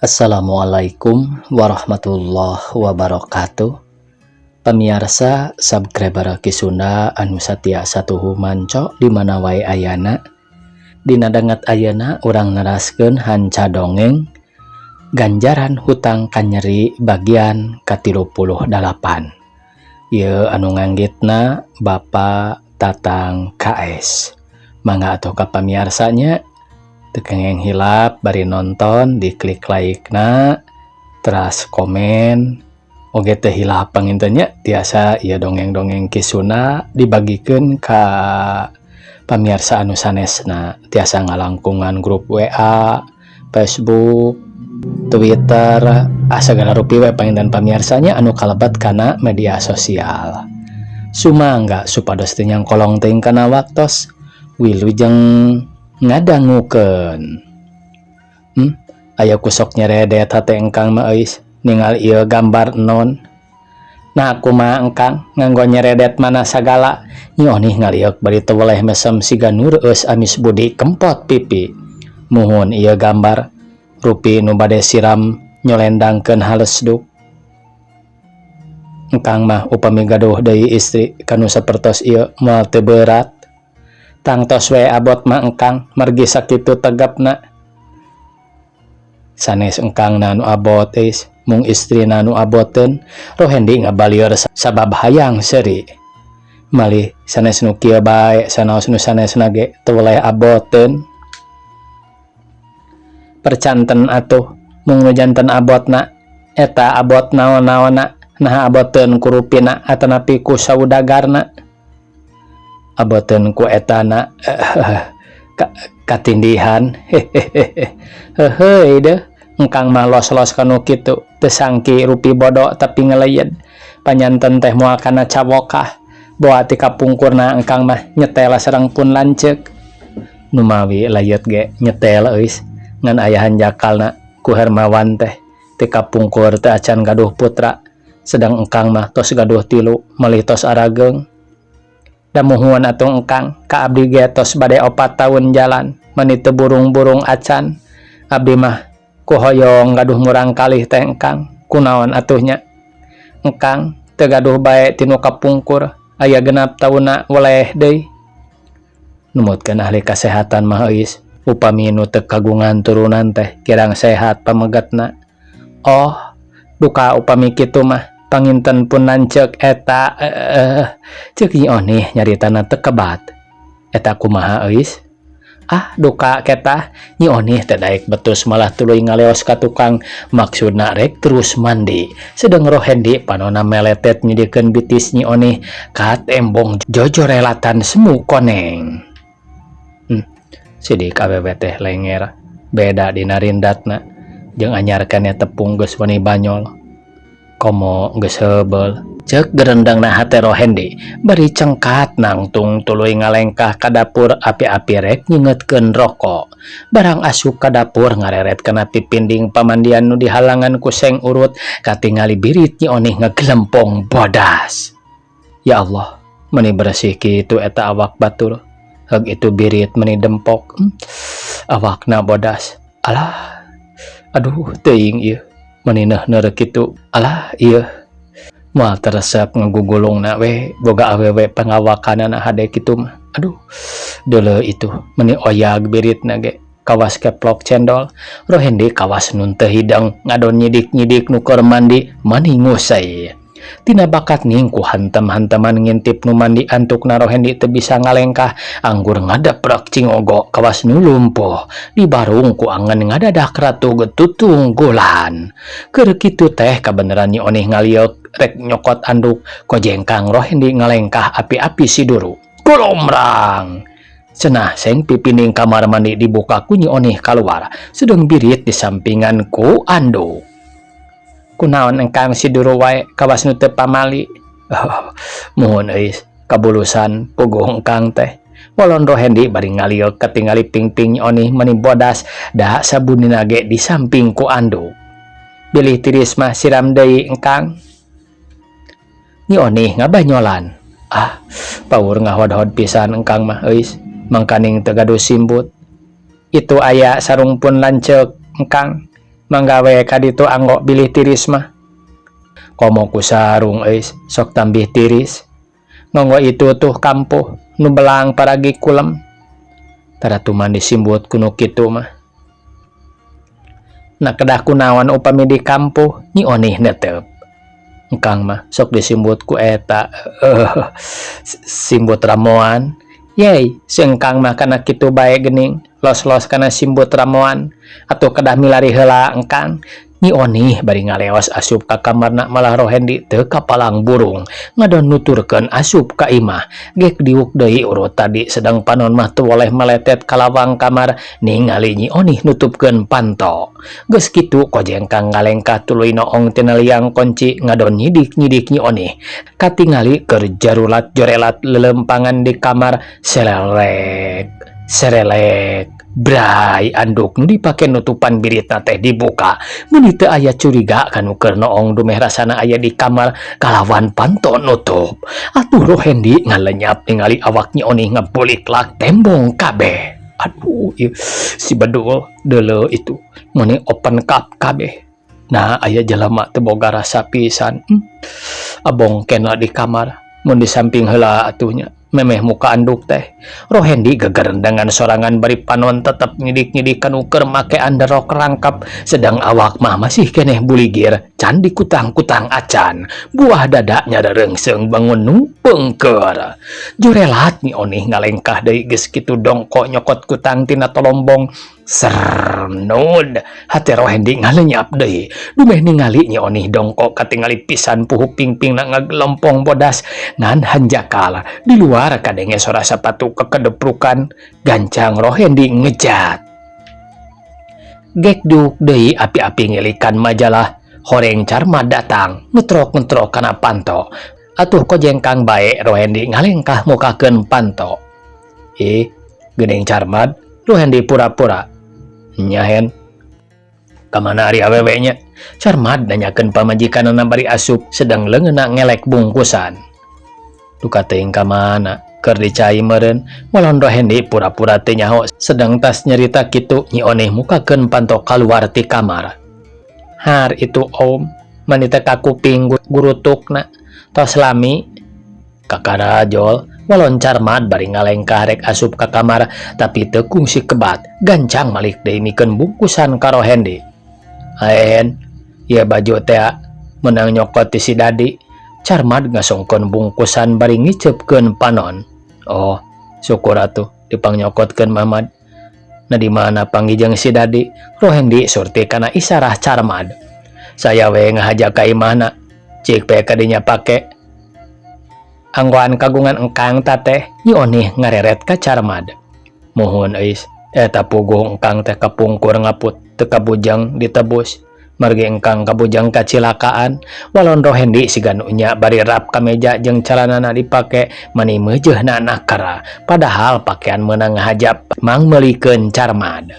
Assalamualaikum warahmatullahi wabarakatuh. Pamiarsa subscriber Ki Sunda anu satia satuhu manco di mana wae ayana. Dina danget ayeuna urang neraskeun hanca dongeng Ganjaran Hutang Kanyeri bagian ka-38. Ieu anu nganggitna Bapak Tatang KS. Mangga atuh ka pamiarsanya, teu kenging hilap bari nonton diklik like na, teras komen oge, teu hilap panginten nya tiasa ieu dongeng-dongeng Ki Sunda dibagikeun ka pamiarsa anu sanesna, tiasa ngalangkungan grup WA, Facebook, Twitter, ah, sagala rupi we panginten pamiarsanya anu kalebet kana media sosial. Sumangga supados teu nyangkolong teuing kana waktos, wilujeng ngadangukeun. Aya ku sok nyeredet hate engkang mah euis ningal ieu gambar non. Nah, kumaha engkang nganggo nyeredet mana sagala? Nyi Onih ngaliuk bari teu weleh mesem siga nu reueus amis budi kempot pipi. Muhun, ieu gambar rupi nu bade siram nyolendangkeun halesduk. Engkang mah upami gaduh deui istri kanu sapertos ieu moal teu beurat. Tangtos we abot mah engkang margi sakitu tegapna. Sanes engkang na nu abot eis, mung istrina nu aboteun. Rohendi ngabalieur sabab hayang seuri. Malih sanes nu kieu bae, sanaos nu sanesna ge teu weleh aboteun. Percanten atuh mung nu janten abotna eta abot naon-naonna, naha aboteun ku rupina atanapi ku saudagarna? Aboteun ku etana, katindihan. Hehehe, heuheuy deuh, engkang mah los-los kanu kitu. Teu sangki rupi bodo tapi ngeleyed panyanten teh moal kana cawokah. Boa ti kapungkurna engkang mah nyetel sareng pun lanceuk. Numawi layet ge nyetel euis, ngan aya hanjakalna ku Hermawan teh ti kapungkur teh acan gaduh putra, sedang engkang mah tos gaduh tilu, malih tos arageung. Da muhun atuh engkang, ka abdi ge tos bade 4 taun jalan mani teu burung-burung acan. Abdi mah ku hoyong gaduh murang kalih teh engkang, kunaon atuh nya? Engkang teu gaduh bae tinu kapungkur, aya 6 taunna weleh deui. Numutkeun ahli kasehatan mah euis, upami nu teu kagungan turunan teh kirang sehat pamegetna. Oh, duka upami kitu mah. Panginten pun lanceuk eta ceuk Nyi Onih nyaritana teu kebat. Eta kumaha euis? Ah, duka ketah. Nyi Onih teh daek betus, malah tuluy ngaleos ka tukang, maksudna rek terus mandi. Sedeng Rohendi panona meletet nyidikeun bitis Nyi Onih ka tembong jojorelatan semu koneng. Sidik awewe teh lenger beda dina rindatna jeung anyar keneh tepung geus wani banyol komo geus heubeul, ceuk gerendengna hate Rohendi bari cengkat nangtung tuluy ngalengkah ka dapur, api-api rek nyingetkeun roko. Barang asup ka dapur ngareret kana pipinding pamandian nu dihalangan ku seng urut, katingali birit Nyi Onih ngegelempong bodas. Ya Allah, meni bersih kitu eta awak batur. Heug itu birit meni dempok. Awakna bodas. Alah, aduh, teuing ieu meni neuhneur kitu. Alah, ieu moal teresep ngagugulungna we boga awewe pangawakanana hade kitu mah. Aduh, deuleu itu meni oyag biritna ge kawas keplok cendol. Rohendi kawas nun teu hideng ngadon nyidik-nyidik nu keur mandi mani ngusai. Tina bakat ning ku hantem-hanteman ngintip nu mandi, antukna Rohendi teu bisa ngalengkah, anggur ngadeprak cingogo kawas nu lumpuh dibarung ku angen ngadadak ratu getutunggulan. Keur kitu teh kabeneran Nyi Onih ngaliuk rek nyokot anduk, kojengkang Rohendi ngalengkah api-api siduru kulomrang. Cenah seng pipinding kamar mandi dibuka ku Nyi Onih kaluar, sedeng birit di sampingan ku anduk. Kunaon engkang siduru wae kawas nu teu pamali? Oh, muhun euis, kabulusan puguh engkang teh. Wolon Rohendi bari ngaliuk katingali pingping Nyi Onih meni bodas, da sabunina ge di samping ku anduk. Bilih tiris mah siram deui engkang. Nyi Onih ngabanyolan. Ah, paur ngahodhod pisan engkang mah euis, mangkaning teu gaduh simbut. Itu aya sarung pun lanceuk engkang. Mangga we ka ditu anggo bilih tiris mah. Komo ku sarung euy sok tambih tiris. Nganggo itu tuh kampuh nu belang paragi kulem. Tara tuman disimbut ku nu kitu mah. Nah kedah kunaon upami di kampuh Nyi Onih netep. Engkang mah sok disimbut ku eta simbut ramoan. Yey, si engkang mah kana kitu bae geuning, los-los kana simbut ramoan. Atuh kedah milari heula engkang. Nyi Onih bari ngaleos asup ka kamarna malah Rohendi teu kapalang burung ngadon nuturkeun asup ka imah. Gek diuk deui urut tadi sedang panon mah teu woleh meletet ka lawang kamar ningali Nyi Onih nutupkeun panto. Geus kitu kojengkang ngalengkah tuluy noong tina liang konci ngadon nyidik-nyidik Nyi Onih. Katingali keur jarulat jorelat lelempangan di kamar serelek serelek bray anduk nu dipake nutupan biritna teh dibuka meuni teu aya curiga kanu keur noong dumeh rasana aya di kamar kalawan panto nutup. Atuh Rohendi ngalenyap ningali awak Nyi Onih ngabuliklak tembong kabeh. Aduh ieu si bedul deuleu itu meuni open cup kabeh. Nah aya jelema teu boga rasa pisan. Abong kena di kamar mun di samping heula atuh nya. Memeh muka anduk teh. Rohendi gegerendengan sorangan bari panon tetep nyidik-nyidik kanu keur make underrok rangkap sedang awak mah masih keneh buligir can dikutang-kutang acan. Buah dada nyarereungseng bangun nu pengker. Jurelat Nyi Onih ngalengkah deui geus kitu dongko nyokot kutang tina tolombong. Sernud hate Rohendi ngalenyap deui. Dumeh ningali Nyi Onih dongko katingali pisan puhu pingpingna ngagelompong bodas ngan hanjakal. Di luar kadenge sora sapatu kekedeprukan gancang Rohendi ngejat. Gek diuk deui api-api ngelikan majalah horeng Carmad datang ngetrok-ngetrok kana panto. Atuh kojengkang bae Rohendi ngalengkah mukakeun panto. Ih, geuning Carmad, Rohendi pura-pura. Nyahen. Kamana ari awewe nya? Carmad nanyakeun pamajikanna bari asup sedang leungeunna ngelek bungkusan. Duka teuing ka mana? Keur dicai meureun, walon Rohendi pura-pura teu nyaho sedang tas nyerita kitu Nyi Onih mukakeun panto kaluar ti kamar. Har itu om, mani teh ka kuping gurutukna. Tos lami kakara jol. Walon Carmad bari ngalengkah rek asup ka kamar tapi teu kungsi kebat gancang malik deui mikeun bungkusan ka Rohendi. Aen, ieu baju teh meunang nyokot ti si Dadi. Carmad ngasongkeun bungkusan bari ngiceupkeun panon. Oh, syukur atuh dipangnyokotkeun Mamad. Nah di mana panggih si Dadi? Rohendi surti kana isarah Carmad. Saya we ngahaja ka imahna. Cik pe kadinya pake. Anggoan kagungan engkang tateh Nyi Onih ngareret ka Carmad. Muhun euis, eta puguh engkang teh kapungkur ngaput teu kabujang ditebus. Margi engkang kabujang kacilakaan. Walon Rohendi siga nu nya bari rap ka meja jeung calanana dipake mani meujeuna nakara. Padahal pakaian meunang ngahajap mang meulikeun Carmad.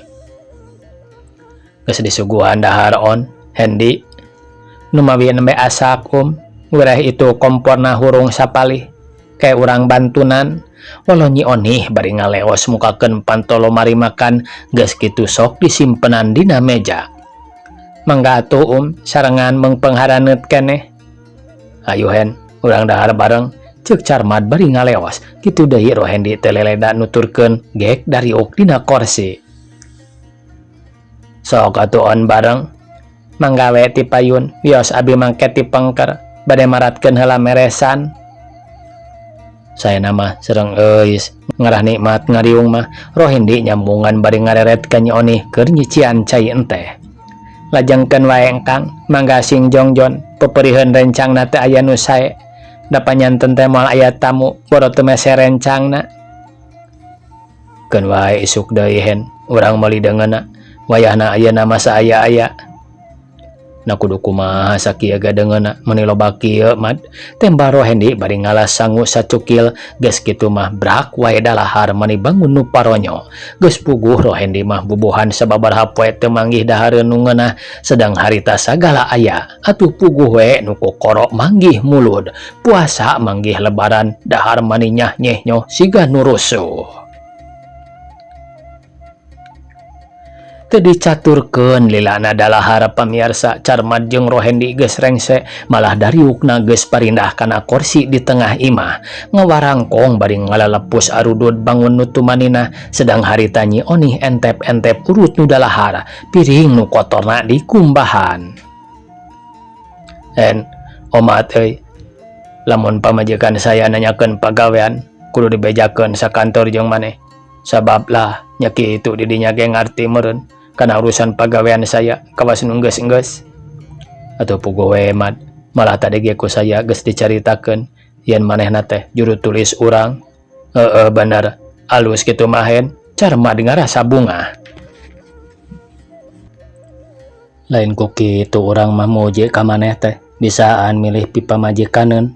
Geus disuguhan dahar on, Hendi. Numawi nembe asak wireh itu komporna hurung sapalih. Kayak urang bantunan. Walau Nyi Onih bari ngaleos mukakeun panto lomari makan geus kitu sok disimpenan dina meja. Mangga atuh sarengan mengpengharaneut keneh. Ayo Hen, urang dahar bareng. Ceuk Carmad bari ngaleos. Kitu deui Rohendi teh leleda nuturkeun gek dariuk dina korsi. Sok atuh on bareng. Manggawe ti payun, wios abi mangke ti pengker. Bade maratkeun heula meresan. Saya nama sareng euis ngarah nikmat ngariung mah. Rohendi nyambungan bari ngareret ka Nyi Onih keur nyician cai enteh. Lajengkeun wae engkang, mangga sing jongjon, peperiheun rencangna teh aya nu sae. Da panyanten teh moal aya tamu, boro teu mese rencangna. Keun wae isuk deui Hen, urang meuli deungeunna. Wayahna ayeuna masa aya-aya. Na kudu kumaha sakieu ge deungeunna meuni loba kieu mad. Tembal Rohendi bari ngalas sangu sacukil geus kitu mah brak wae dalahar mani bangun nu paronyo. Geus puguh Rohendi mah bubuhan sababaraha poe teu manggih dahareun nu ngeunah sedang harita sagala aya. Atuh puguh we nu kokoro manggih mulud. Puasa manggih lebaran dahar mani nyah nyeh nyoh siga nu rusuh. Teu dicaturkeun lilana dalahar pamiarsa Carmad jeung Rohendi geus rengse malah dariukna geus parindah kana korsi di tengah imah ngawarangkong bari ngalalepus arudud bangun nu tumaninah sedang harita Nyi Onih entep-entep urut nu dalahar piring nu kotorna dikumbahan. En omat euy lamun pamajikan saya nanyakeun pagawean kudu dibejakeun sakantor jeung maneh sabab lah nya kitu di dinya ge ngarti meureun kana urusan pagawean saya kawas nu enggeus-enggeus atuh puguh we mad malah tadi ge ku saya geus dicaritakeun yen manehna teh juru tulis urang heueuh bener alus kitu mah hen Carmad ngarasa bungah. Lain ku kitu urang mah muji ka maneh teh bisaan milih pipamajikaneun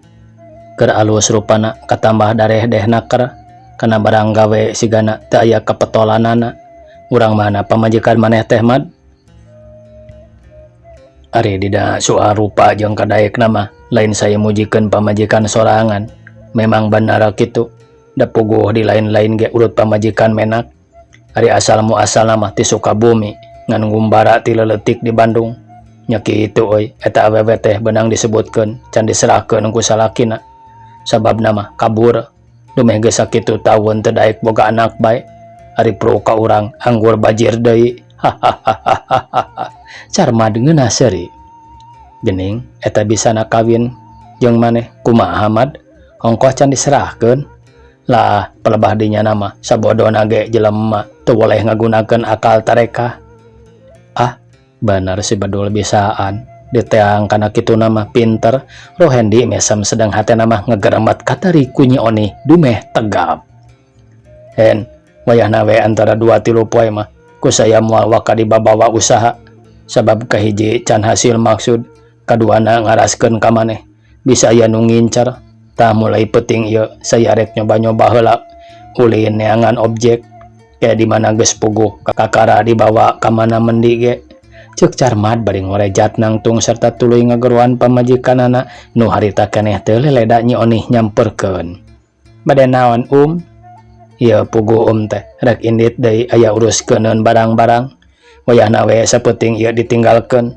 keur alus rupana katambah dareh-deh naker kana barang gawe sigana teu aya kapetolanana urang mana pamajikan maneh teh mad ari dina soal rupa jeung kadaekna mah lain saya mujikeun pamajikan sorangan memang bener kitu da puguh di lain-lain ge urut pamajikan menak ari asal muasalna mah ti Sukabumi ngan ngumbara ti leuletik di Bandung nya kitu euy eta awewe teh beunang disebutkeun can diserahkeun ku salakina sababna mah kabur dumeh geus sakitu taun teu daek boga anak bae ari peruk ka urang anggur bajir deui hahahahaha Carmad ngeunah seuri geuning eta bisana kawin jeung maneh kumaha Mad ongkoh can diserahkeun lah pelebah dinya mah sabodona ge jelema teu boleh ngagunakeun akal tarekah ah bener si bedul bisaan diteang kana kituna mah pinter Rohendi mesem sedang hatena mah ngegeremet katari ku Nyi Onih dumeh tegap hen wayahna we antara dua tilu poe mah ku saya moal waka dibabawa usaha sabab kahiji can hasil maksud kaduana ngaraskeun ka maneh bisa aya nu ngincer tah mulai peuting ieu saya rek nyoba-nyoba heula ulin neangan objek kayak di mana geus puguh kakara dibawa ka mana mendi ge ceuk Carmad bari ngorejat nangtung serta tuluy ngageroan pamajikanana nu harita keneh teu leleda Nyi Onih nyamperkeun bade naon um ieu puguh um teh rek indit deui aya uruskeuneun barang-barang wayahna we sapeuting ieu ditinggalkeun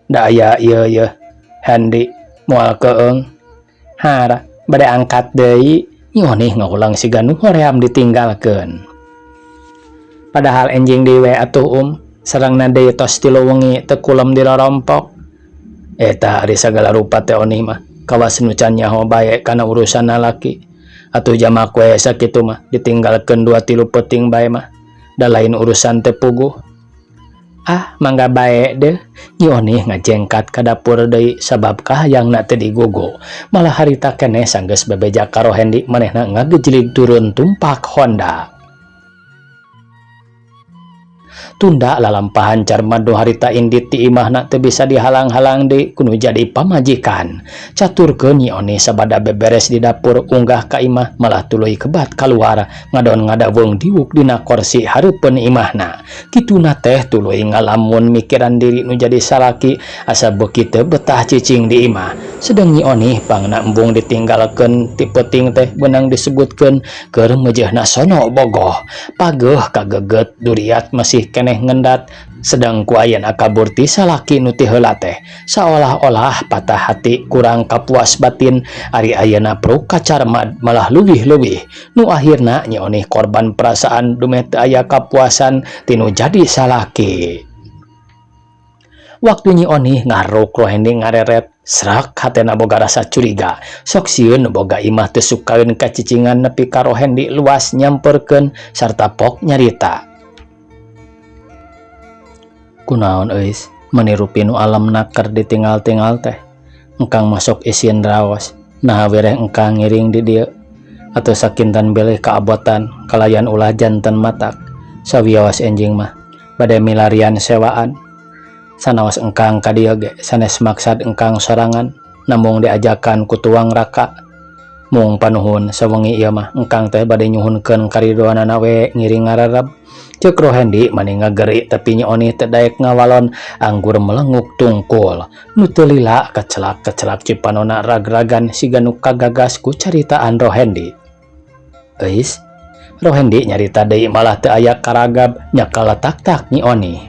da aya ieu yeuh Hendi moal keung hara bade angkat deui Nyi Onih ngahulang siga nu hoream ditinggalkeun padahal enjing deui we atuh um sarengna deui tos tilu wengi teu kulem dirorompok eta ari sagala rupa teh Onih mah kawas nu can nyaho bae kana urusan lalaki atuh jamak we sakitu mah ditinggalkeun dua tilu peuting bae mah da lain urusan teu puguh ah mangga bae deh Nyi Onih ngajengkat ka dapur deui sabab kahayangna teu digugu malah harita keneh sanggeus bebeja ka Rohendi manehna ngagejlig turun tumpak Honda. Tunda lalampahan Carmad nu harita indit ti imahna teu bisa dihalang-halang deui ku nu jadi pamajikan. Caturkeun Nyi Onih sabada beberes di dapur unggah ka imah malah tuluy kebat kaluar ngadon ngadaweung diuk dina korsi hareupeun imahna. Kituna teh tuluy ngalamun mikiran diri nu jadi salaki asa beuki teu betah cicing di imah. Sedeng Nyi Onih pangna embung ditinggalkeun ti peuting teh beunang disebutkeun keur meujeuhna sono bogoh. Pageuh kageget duriat masih keneh ngendat sedang ku ayana kabur ti salaki nu ti heula teh saolah-olah patah hati kurang kapuas batin ari ayeuna pruk ka Carmad malah leuwih-leuwih nu akhirna Nyi Onih korban perasaan dumeh teu aya kapuasan ti nu jadi salaki. Waktu Nyi Onih ngaruk Rohendi ngareret srak hatena boga rasa curiga sok sieun nu boga imah teu sukaeun kacicingan nepi ka Rohendi luas nyamperkeun sarta pok nyarita. Kunaon euis meni rupi nu alam naker ditinggal-tinggal teh engkang masuk isin raos naha wireh engkang ngiring di dieu atuh sakintan bilih kaabotan kalayan ulah janten matak sawios enjing mah bade milarian sewaan sanaos engkang ka dieu ge sanes maksad engkang sorangan namung diajakan ku tuang raka mung panuhun sawengi ieu mah engkang teh bade nyuhunkeun karidoanana we ngiring ngararab Ceuk Rohendi mani ngageri tapi Nyi Onih teu daek ngawalon anggur melenguk tungkul nu teu lila kecelak-kecelak cipanona rag-ragan siga nu kagagas ku caritaan Rohendi. Euis, Rohendi nyarita deui malah teu aya karagab nyakal tak-tak Nyi Onih.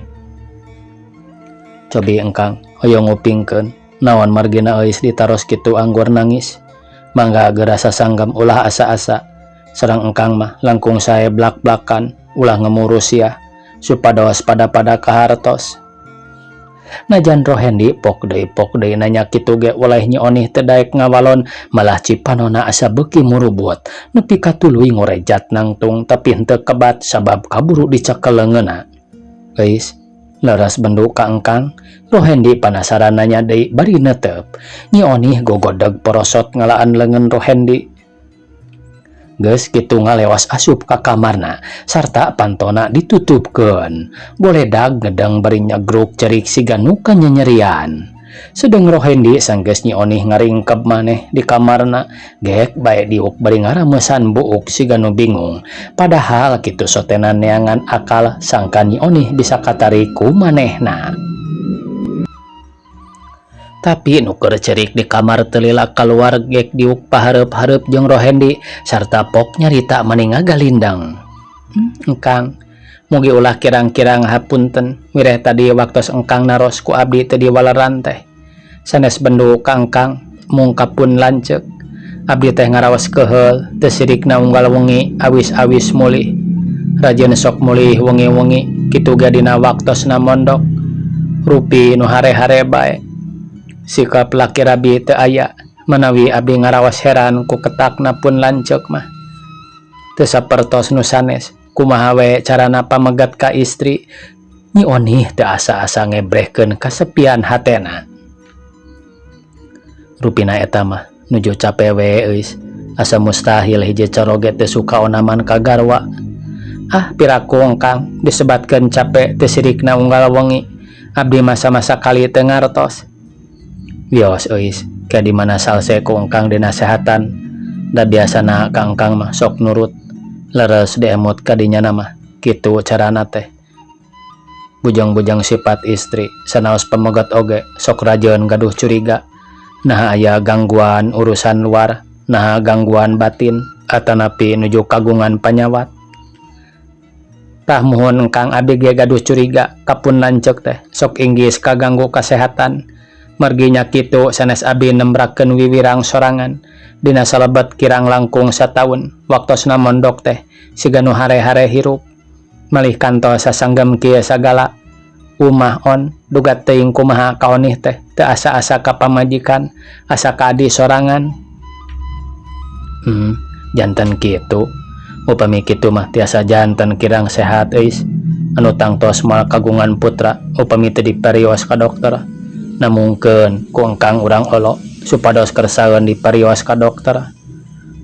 Cobi engkang hoyong ngupingkeun naon margina euis ditaros kitu anggur nangis. Mangga geura sasanggem ulah asa-asa. Sareng engkang mah langkung sae blak-blakan ulah ngemuru sia supados pada-pada kahartos. Najan Rohendi pok deui nanya kitu ge waleh Nyi Onih teu daek ngawalon malah cipanona asa beuki murubut nepi ka tuluy ngorejat nangtung tapi henteu kebat sabab kaburu dicekel leungeunna. Euis, leres bendu ka engkang? Rohendi panasaran nanya deui bari neuteup. Nyi Onih gogodeg porosot ngalaan leungeun Rohendi. Geus kitu ngalewas asup ka kamarna sarta pantona ditutupkeun. Goledag ngedeng bari nyegruk cerik siga nu kanyanyerian. Sedeng Rohendi sanggeus Nyi Onih ngaringkeb maneh di kamarna, gek bae diuk bari ngaramesan buuk siga nu bingung. Padahal kitu sotena neangan akal sangka Nyi Onih bisa katarik ku manehna. Tapi nu keur cerik di kamar teu lila kaluar gek diuk pahareup-hareup jeung Rohendi sarta pok nyarita mani ngagalindeng. Engkang, mugi ulah kirang-kirang hapunten wireh tadi waktos engkang naros ku abdi teu diwaleran teh. Sanes bendu ka engkang mung ka pun lanceuk. Abdi teh ngaraos keuheul teu sirikna unggal wengi awis-awis mulih. Rajin sok mulih wengi-wengi kitu ge dina waktosna mondok. Rupi nu hare-hare bae. Sikap laki rabi teu aya manawi abdi ngaraos heran ku ketakna pun lanceuk mah. Teu sapertos nu sanes kumaha we carana pamegat ka istri. Nyi Onih teu asa-asa ngebrehkeun kasepian hatena. Rupina eta mah nuju cape we euis. Asa mustahil hiji coroge teu suka onaman ka garwa. Ah piraku engkang disebatkeun cape teu sirikna unggal wengi. Abdi masa-masa kali teu ngartos. Wios euis, ke di mana salse ku engkang dinasehatan. Da biasana ka engkang mah sok nurut. Leres diemut ka dinya mah kitu carana teh. Bujang-bujang sifat istri sanaos pamegat oge sok rajeun gaduh curiga. Naha aya gangguan urusan luar, naha gangguan batin atanapi nuju kagungan panyawat. Tah muhun engkang abdi ge gaduh curiga ka pun lanceuk teh sok inggis kaganggu kasehatan. Margi nya kitu sanes abdi nembrakeun wiwirang sorangan dina salebet kirang langkung sataun waktosna mondok teh siga nu hare-hare hirup. Malih kantos sasanggem kieu sagala umah on duga teuing kumaha kaonih teh teu asa-asa ka pamajikan asa ka adi sorangan. Janten kitu. Upami kitu mah tiasa janten kirang sehat euis. Anu tangtos moal kagungan putra upami teu diparios ka dokter. Namungkeun ku engkang urang olo supados kersaeun diparios ka dokter.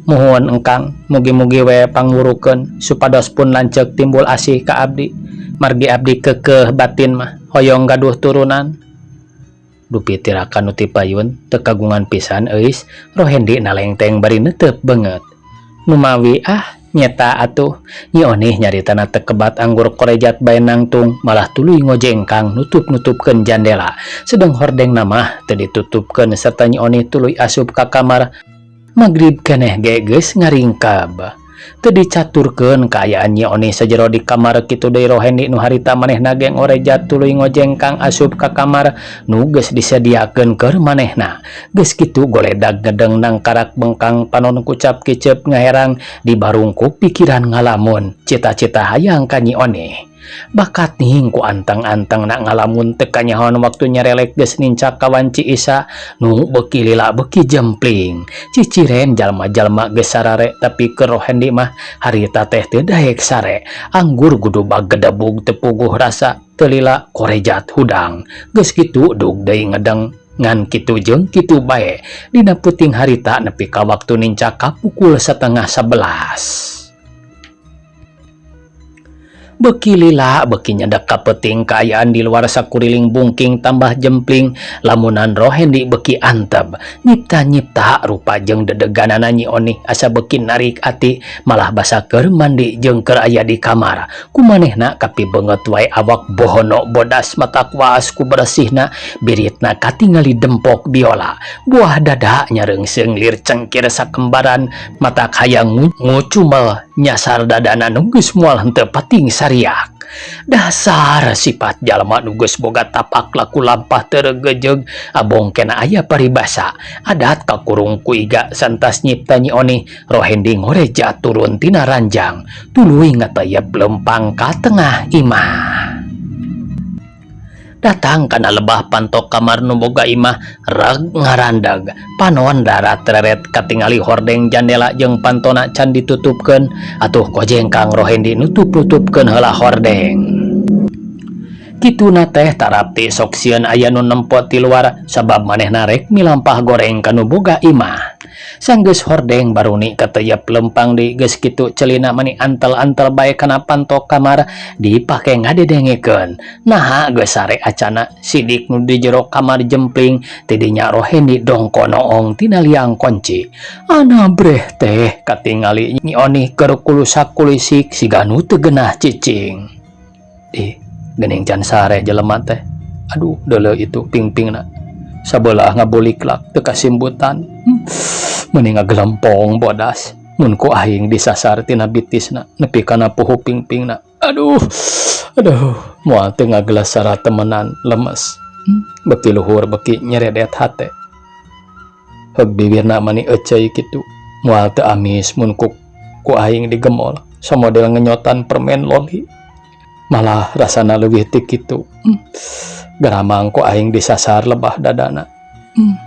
Muhun engkang mugi-mugi we pangwurukeun supados pun lanceuk timbul asih ka abdi. Margi abdi keukeuh batin mah hoyong gaduh turunan. Dupi tirakan nu ti payun teu kagungan pisan euis. Rohendi nalengteng bari neuteup beungeut. Numawi ah nyeta atuh. Nyi Onih nyaritana teu kebat anggur korejat bae nangtung malah tuluy ngojengkang nutup-nutupkeun jandela. Sedeng hordengna mah teu ditutupkeun serta Nyi Onih tuluy asup ka kamar. Magrib keneh ge geus ngaringkab. Teu dicaturkeun kaayaan Nyi Onih sajero di kamar kitu deui Rohendi nu harita manehna ge ngorejat tuluy ngojengkang asup ka kamar nu geus disadiakeun keur manehna. Geus kitu goledag ngedeng nangkarak bengkang panon kucap kicep ngaherang dibarung ku pikiran ngalamun cita-cita hayang ka Nyi Onih. Bakat nih ku anteng-anteng nak ngalamun teu kanyahoan waktu nyarelek geus nincak ka wanci Isa nu beuki lila beuki jempling. Ciciren jalma-jalma geus sarare tapi keur Rohendi mah harita teh teu daek sare. Anggur gudubag gedebug teu puguh rasa teu lila korejat hudang. Geus kitu dug deui ngedeng ngan kitu jeung kitu bae dina peuting harita nepi ka waktu nincak ka pukul setengah sebelas. Beuki lila beuki nyedek ka peuting kaayaan di luar sakuriling bungking tambah jempling lamunan Rohendi beuki anteb nyipta-nyipta rupa jeung dedeganana Nyi Onih asa beuki narik ati malah basa keur mandi jeung keur aya di kamar kumanehna kapi beungeut wae awak bohono bodas mata kuas ku beresihna biritna katingali dempok biola buah dada nyareungseung lir cengkir sakembaran mata hayang ngucumel Nyasar dadana nu geus moal henteu pating sariak. Dasar sifat jalma nu geus boga tapak laku lampah teu reugeujeug abong kena aya paribasa adat kakurung ku iga santas nyipta Nyi Onih Rohendi ngoreja turun tina ranjang tuluy ngateyep lempang ka tengah imah. Datang kana lebah panto kamar nu boga imah reg ngarandag panon darat reret katingali hordeng jandela jeung pantona can ditutupkeun atuh kojengkang Rohendi nutup-nutupkeun heula hordeng. Kituna teh tarapti sok sieun aya nu nempo ti luar sabab manehna rek milampah goreng ka nu boga imah. Sanggeus hordeng baruni kateyep lempang deui geus kitu celina mani antel-antel bae kana panto kamar dipake ngadedengekeun. Naha geus sare acana sidik nu di jero kamar jempling tidinya Rohendi dongko noong tina liang konci. Anabreh teh katingali Nyi Onih keur kulusak-kulisik siga nu teu genah cicing. Ih, geuning can sare jelema teh. Aduh, deuleu itu pingpingna. Sabelah ngabuliklak teu kasimbutan. Meuni ngagelempong bodas. Mun ku aing disasar tina bitisna nepi kana puhu pingpingna. Aduh, aduh, moal teu ngagelas sara temenan lemes. Beki luhur beki nyeredet hate. Heug bibirna mani eceuy kitu. Moal teu amis mun ku aing digemol samodel ngenyotan permen loli. Malah rasana leuwih ti kitu. Garamang ku aing disasar lebah dadana.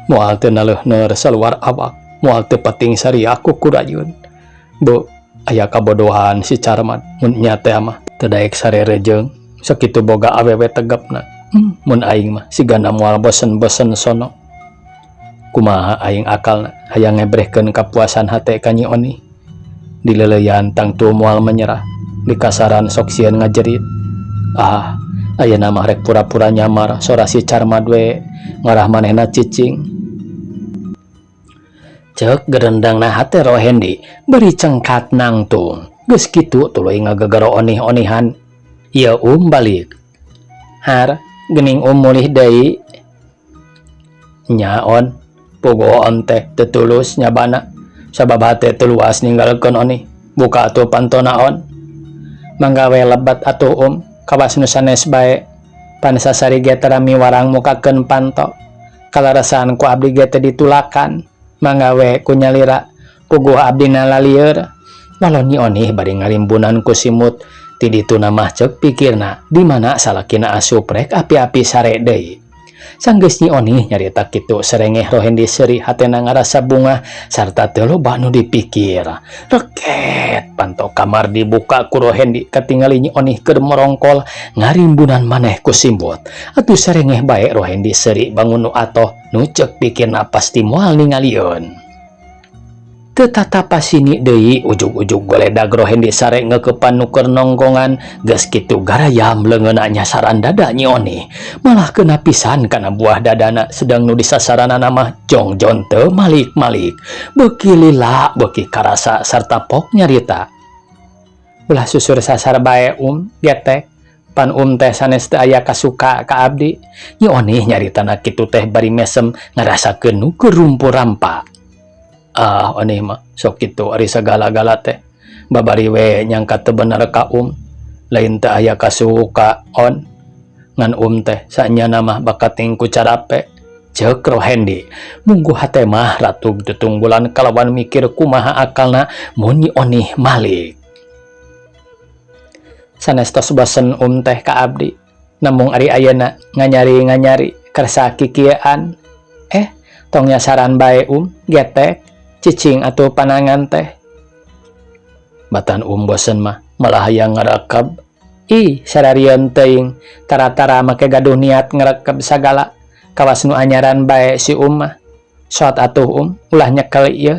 Moal teu naleuhneur saluar awak. Moal teu pating sariak ku kurayun. Beuh, aya kabodohan si Carmad mun nya teh mah teu daek sarerejeung sakitu boga awewe tegepna. Mun aing mah sigana moal bosen-bosen sono. Kumaha aing akalna hayang ngebrehkeun kapuasan hate ka Nyi Onih. Dileleuyan tangtu moal menyerah. Di kasaran sok sieun ngajerit. Ah, ayeuna mah rek pura-pura nyamar sora si Carmad we ngarah manehna cicing. Ceuk gerendangna hate Rohendi bari cengkat nangtung. Geus kitu tuluy ngagegero onih-onihan. Ieu balik. Har, geuning mulih deui. Nya on, puguh on teh teu tulus nyabana. Sabab hate teu luas ninggalkeun onih. Buka atuh pantona on. Mangga we lebet atuh kawas nu sanes bae. Pan sasari ge tara miwarang mukakeun panto. Kalaresan ku abdi ge teu ditulakan. Mangga we ku nyalira puguh abdina lalieur. Lalon Nyi Onih bari ngarimbunan ku simut. Ti dituna mah ceuk pikirna di mana salakina asup rek api-api sare deui. Sanggeus Nyi Onih nyarita kitu serengeh Rohendi seuri hatena ngarasa bungah sarta teu loba nu dipikir. Reket panto kamar dibuka ku Rohendi katingali Nyi Onih keur morongkol ngarimbunan maneh ku simbut. Atuh serengeh bae Rohendi seuri bangun nu atoh nu ceuk pikirna pasti moal ningalieun. Teu tatapa sini deui ujug-ujug goledag Rohendi sare ngeukepan nu keur nonggongan geus kitu garayam leungeunna nyasaran dada Nyi Onih. Malah keuna pisan kana buah dadana sedang nu disasaranana mah jongjon teu malik-malik. Beuki lila beuki karasa sarta pok nyarita. Ulah susur sasar bae getek. Pan teh sanes teu aya kasuka ka abdi. Nyi Onih nyaritana kitu teh bari mesem ngarasakeun nu keur rumpu-rampa. Ah, Onih mah sok kitu ari sagala-gala teh. Babari we nyangka teu bener ka lain teu aya kasuka on. Ngan teh sanyana mah bakating ku carape. Ceuk Rohendi, munggu hate mah ratug tutunggulan kalawan mikir kumaha akalna mun Nyi Onih malik. Sanes tos bosen teh ka abdi. Namung ari ayeuna nganyari-nganyari kersa kikieuan. Tong nyasaran bae getek. Cicing atuh panangan teh. Batan bosen mah malah hayang ngarekeb. Ih, sararieun teuing tara-tara make gaduh niat ngarekeb sagala. Kawas nu anyaran bae si mah. Sot atuh ulah nyekel ieu.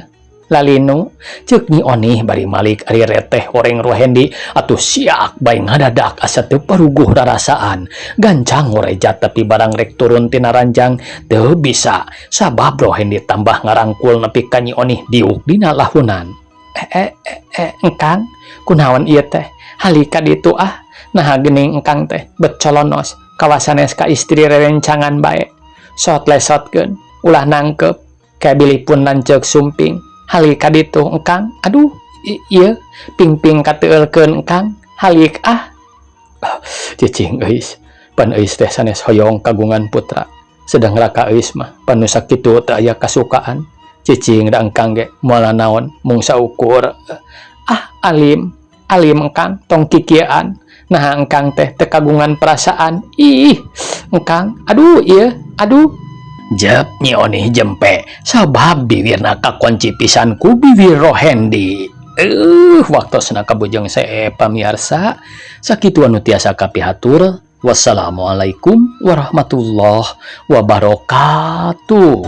Lalinu ceuk Nyi Onih bari malik ari reteh horeng Rohendi atuh siak bae ngadadak asa teu paruguh rarasaan. Gancang ngorejat tapi barang rek turun tina ranjang teu bisa sabab Rohendi tambah ngarangkul nepi ka Nyi Onih diuk dina lahunan. Engkang kunaon ieu teh hali ka ditu ah naha geuning engkang teh bet colonos kawas sanes ka istri rerencangan bae. Sot lesotkeun ulah nangkep kayak bilih pun lanceuk sumping. Hali ka ditu engkang aduh Ieu pingping kateulkeun, Kang, halik ah. Cicing Euis, pan Euis teh sanes hoyong kagungan putra, sedang raka Euis mah pan nu sakitu teu aya kasukaan. Cicing da engkang ge moal naon, mung saukur. Ah, alim alim, engkang tong kikieuan. Nah, engkang teh teu kagungan perasaan. Ih, engkang, aduh, ieu, aduh, jep Nyi Onih jempe sabab bibirna kakunci pisan ku bibir Rohendi. Waktosna kabujeng seep, pamiarsa. Sakitu anu tiasa kapihatur. Wassalamualaikum warahmatullahi wabarakatuh.